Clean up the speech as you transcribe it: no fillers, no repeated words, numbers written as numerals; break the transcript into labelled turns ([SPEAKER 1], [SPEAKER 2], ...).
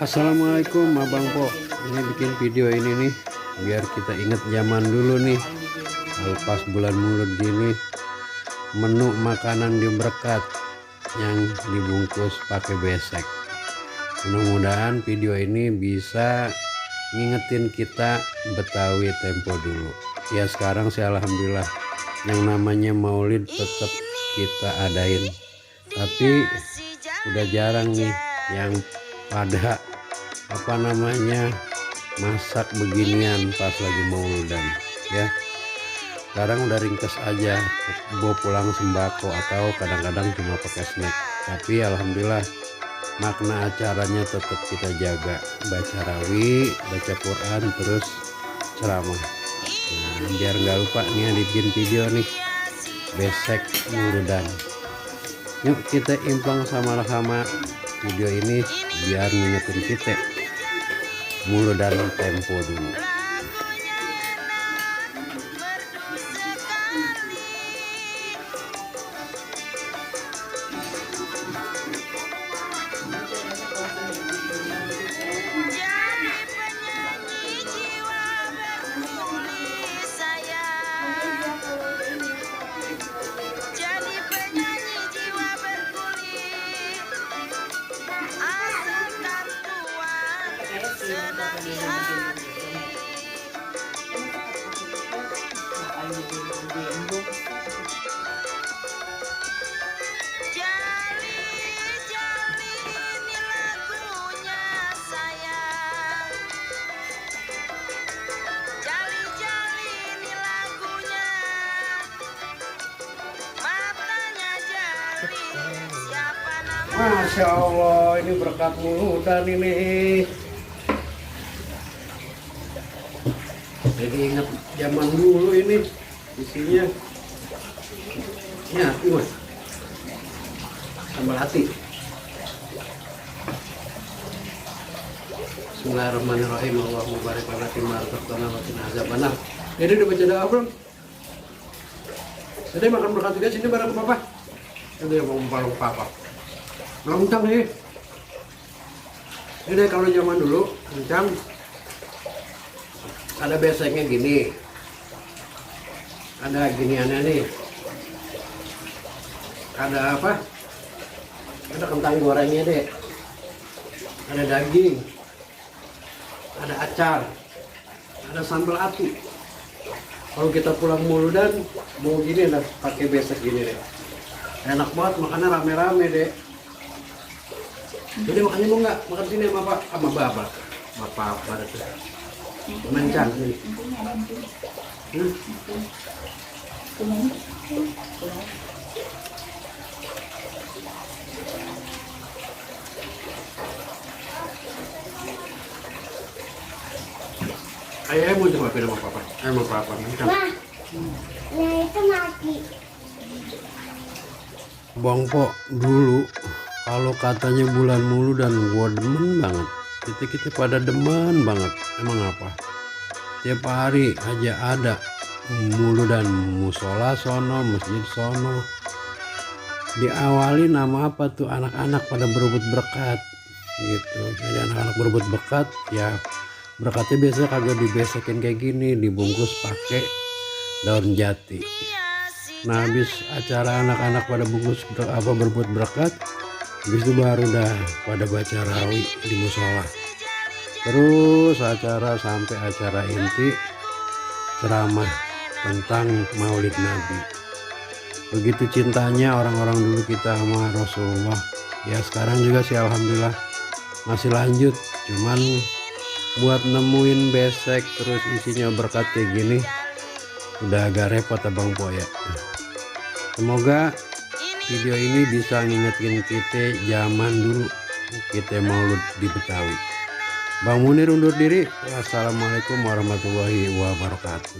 [SPEAKER 1] Assalamualaikum Abang Po. Ini bikin video ini nih biar kita inget zaman dulu nih. Pas bulan Maulud gini, menu makanan di berkat yang dibungkus pakai besek. Mudah-mudahan video ini bisa ngingetin kita Betawi tempo dulu. Ya sekarang sih alhamdulillah yang namanya Maulid tetap kita adain. Tapi udah jarang nih yang pada masak beginian pas lagi Maulidan ya. Sekarang udah ringkes aja, bawa pulang sembako atau kadang-kadang cuma pakai snack. Tapi alhamdulillah makna acaranya tetap kita jaga, baca rawi, baca Quran, terus ceramah. Nah, biar nggak lupa nih bikin video nih besek Maulidan. Yuk kita implang sama-sama video ini biar ngingetin kita Maulidan tempo dulu. Masya Allah, ini berkat Maulidan ini. Jadi ingat zaman dulu ini isinya ya mas sambal hati. Bismillahirrahmanirrahim. Allahumma barik lana fi ma razaqtana wa qina azabannar. Jadi udah baca doa belum? Jadi makan berkat juga sini bareng papa. Ada yang mau bareng papa. Kencang nih. Ini kalau zaman dulu kencang ada beseknya gini, ada giniannya nih, ada apa? Ada kentang gorengnya deh, ada daging, ada acar, ada sambal ati. Kalau kita pulang Maulidan mau gini lah, pakai besek gini deh, enak banget makannya rame-rame deh. Jadi makannya mau nggak makan sini sama apa? Sama bapak, bapak itu mencang nih. Ayah mau coba pilih sama papa, sama papa mencang. Nah itu mati. Bang Po dulu kalau katanya bulan Maulidan gua demen banget. Kita pada demen banget. Emang apa? Tiap hari aja ada Maulidan, musola sono, masjid sono. Diawali nama apa tuh, anak-anak pada berebut berkat gitu. Jadi anak-anak berebut berkat ya, berkatnya biasanya kagak dibesekin kayak gini, dibungkus pakai daun jati. Nah habis acara anak-anak pada bungkus berebut berkat, habis itu baru dah pada baca rawi di musola. Terus acara sampai acara inti ceramah tentang Maulid Nabi. Begitu cintanya orang-orang dulu kita sama Rasulullah. Ya sekarang juga sih alhamdulillah masih lanjut. Cuman buat nemuin besek terus isinya berkat kayak gini udah agak repot Abang Po ya. Semoga video ini bisa ngingetin kita zaman dulu kita Maulud di Betawi. Bang Munir undur diri. Wassalamualaikum warahmatullahi wabarakatuh.